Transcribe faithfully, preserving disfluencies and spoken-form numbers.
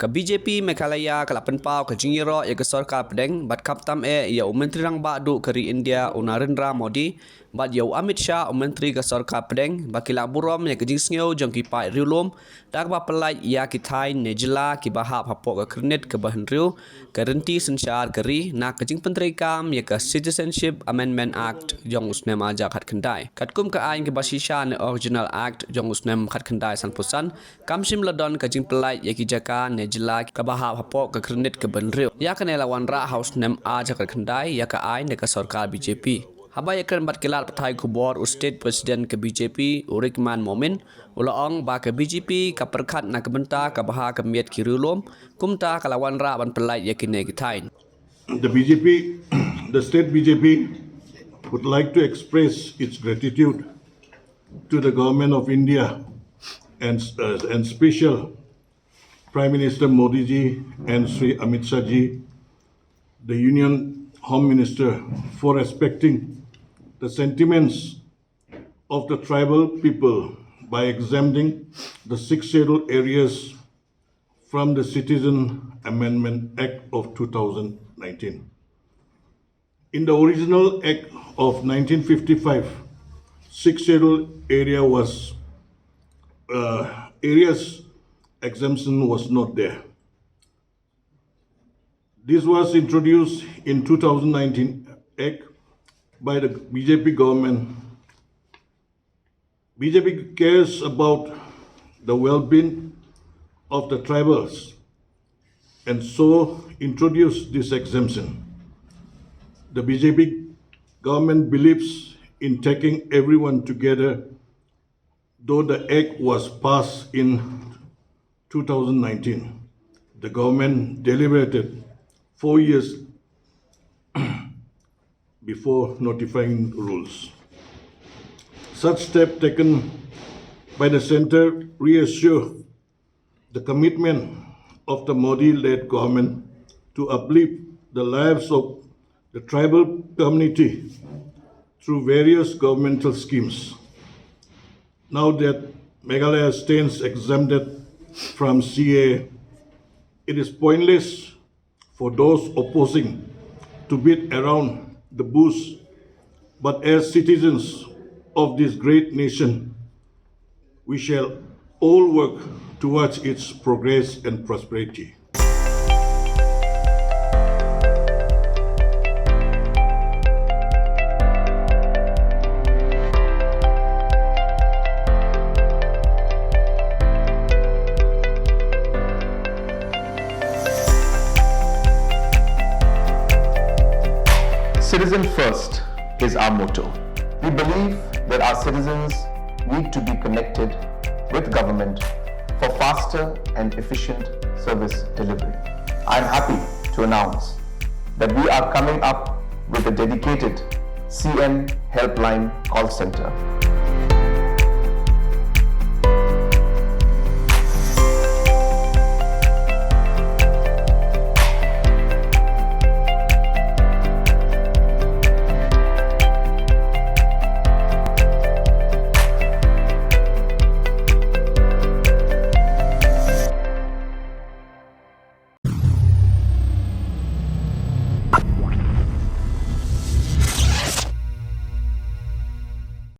Ka B J P Meghalaya ka la pynpaw ka jingïaroh ïa ka sorkar pdeng bad khamtam eh ïa u Myntri Rangbah Duh ka ri India u Narendra Modi bad ïa u Amit Shah u Myntri ka sorkar pdeng ba ki la burom ïa ka jingsngew jong ki paid riewlum da kaba pyllait ïa ki thaiñ ne jylla kiba hap hapoh ka kyrnit kaba hynriew ka rynti synshar ka ri na ka jingpyntreikam ïa ka Citizenship Amendment Act jong u snem ar hajar khatkhyndai. Katkum ka aiñ kaba shisha ne Original Act jong u snem khatkhyndai sanphew san, kam shym la don ka jingpyllait ïa ki jaka ne jylla kaba hap hapoh ka kyrnit kaba hynriew. Ïa kane la wanrah ha u snem ar hajar khatkhyndai ïa ka aiñ da ka sorkar B J P. Haba ïakren bad ki lad pathai khubor, u State President ka B J P u Rahman Momin u la ong ba ka B J P ka pyrkhat na ka bynta ka bha ka miat ki riewlum, kumta ka la wanrah ban pyllait ïa kine ki thaiñ. The B J P, the state B J P would like to express its gratitude to the Government of India and, uh, and special Prime Minister Modi ji and Shri Amit Shah ji, the Union Home Minister, for respecting the sentiments of the tribal people by exempting the Sixth Schedule areas from the Citizen Amendment Act of two thousand nineteen. In the original Act of nineteen fifty-five, Sixth Schedule area was, uh, areas exemption was not there. This was introduced in two thousand nineteen Act by the B J P government. B J P cares about the well-being of the tribals and so introduced this exemption. The B J P government believes in taking everyone together, though the act was passed in two thousand nineteen. The government deliberated four years before notifying rules. Such step taken by the centre reassure the commitment of the Modi-led government to uplift the lives of the tribal community through various governmental schemes. Now that Meghalaya stands exempted from C A A, it is pointless for those opposing to beat around the bush, but as citizens of this great nation, we shall all work towards its progress and prosperity. Citizen first is our motto. We believe that our citizens need to be connected with government for faster and efficient service delivery. I am happy to announce that we are coming up with a dedicated C M Helpline call center.